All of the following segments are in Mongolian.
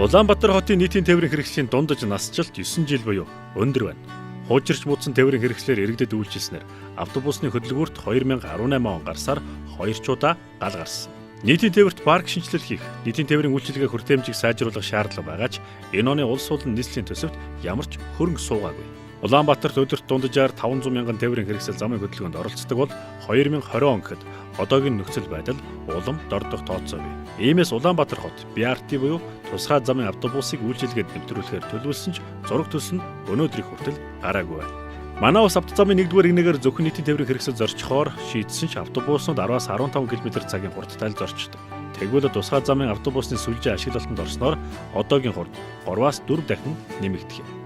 Улаанбаатар хотын нийтийн тээврийн хэрэгслийн дундаж насжилт 9 жил буюу өндөр байна. Хуучирч муудсан тээврийн хэрэгслээр иргэдэд үйлчилснээр автобусны хөдөлгүүрт 2018 он гарсаар 2 ч удаа гал гарсан. Нийтийн тээвэрт парк шинэчлэл хийх, нийтийн тээврийн үйлчилгээ хүртээмжийг сайжруулах шаардлага байгаа ч энэ оны улс суулын нийслэлийн төсөвт ямар ч хөрөнгө суугаагүй. Улаанбаатарт өдөрт дунджаар 500 мянган тээврийн хэрэгсэл замын хөдөлгөөнд оролцдог бол 2020 он гэхэд одоогийн нөхцөл байдал улам дордох тооцоо бий. Иймээс Улаанбаатар хот BRT буюу тусгай замын автобусыг үйлчилгээнд нэвтрүүлэхээр төлөвлөсөн ч зураг төс нь өнөөдрийг хүртэл гараагүй байна. Манай улс автозамын 1-р нэгнээр зөвхөн нийтийн тээврийн хэрэгсэл зорчихоор шийдсэн ч автобуснууд 10-аас 15 км цагийн хурдтай л зорчдог. Тэгвэл тусгай замын автобусны сүлжээ ашиглалтанд орсноор одоогийн хурд 3-аас 4 дахин нэмэгдэх юм.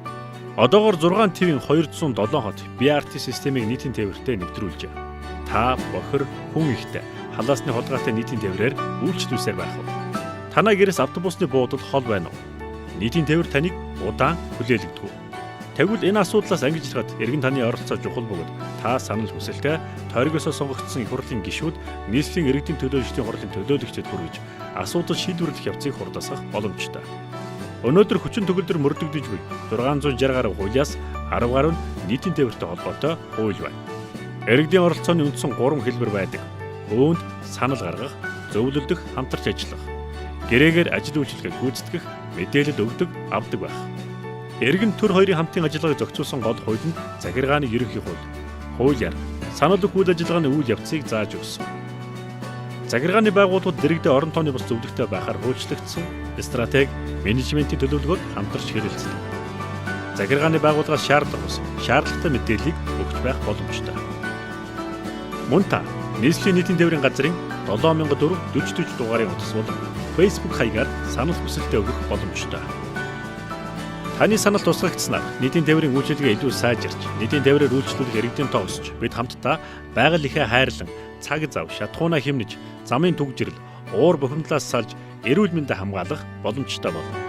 Одоогоор 6 твийн 207 хот BRT системийг нийтийн тээвэртээ нэвтрүүлжээ. Та бохир хүн ихтэй халаасны хулгайтай нийтийн тээврээр үйлчлүүлсээр байх уу? Танай гэрээс автобусны буудал хол байна уу? Нийтийн тээвэр таныг удаан хүлээлгдэг үү? Тэгвэл энэ асуудлаас ангиж ирэхэд эргэн таны оролцоо чухал бөгөөд та санал хүсэлтээ тойргосоо сонгогдсон их хурлын гишүүд нийслэлийн иргэдийн төлөөлөгчдийн хурлын төлөөлөгчдөд хүргэж асуудал шийдвэрлэх явцыг хурдасгах боломжтой. Өнөөдөр хүчин төгөлдөр мөрдөгдөж буй 660 гаруй хуулиас 10 гаруй нь нийтийн тээвэртэй холбоотой хууль байна. Иргэдийн оролцооны үндсэн 3 хэлбэр байдаг. Үүнд санал гаргах, зөвлөлдөх, хамтарч ажиллах, гэрээгээр ажил үйлчилгээг гүйцэтгэх, мэдээлэл өгдөг, авдаг байх. Иргэн төр хоёрын хамтын ажиллагааг зохицуулсан гол хууль нь захиргааны ерөнхий хууль. Хуулиар санал өгөх үйл ажиллагааны үйл явцыг зааж өгсөн. Захиргааны байгууллагууд дэргэдээ орон тооны бус зөвлөгтэй байхаар хуульчлагдсан стратеги, менежментийн төлөвлөгөөд хамтарч хэрэгэлцдэг. Захиргааны байгууллагаас шаардлага бус шаардлагатай мэдээллийг өгч байх боломжтой. Мөн та нийслэлийн нийтийн тээврийн газрын 7004 40 40 дугаарын утас болон Facebook хаягаар санал хүсэлтээ өгөх боломжтой. Таны санал тусгагдсанаар нийтийн тээврийн үйлчилгээ илүү сайжирч, нийтийн тээврээр үйлчлүүлэх иргэдийн тоо өсч, бид хамтдаа байгаль ихээ хайрлан, цаг зав, шатахуунаа хэмнэж, замын түгжрэл, уур бухимдлаас салж, эрүүл мэндээ хамгаалах боломжтой болно.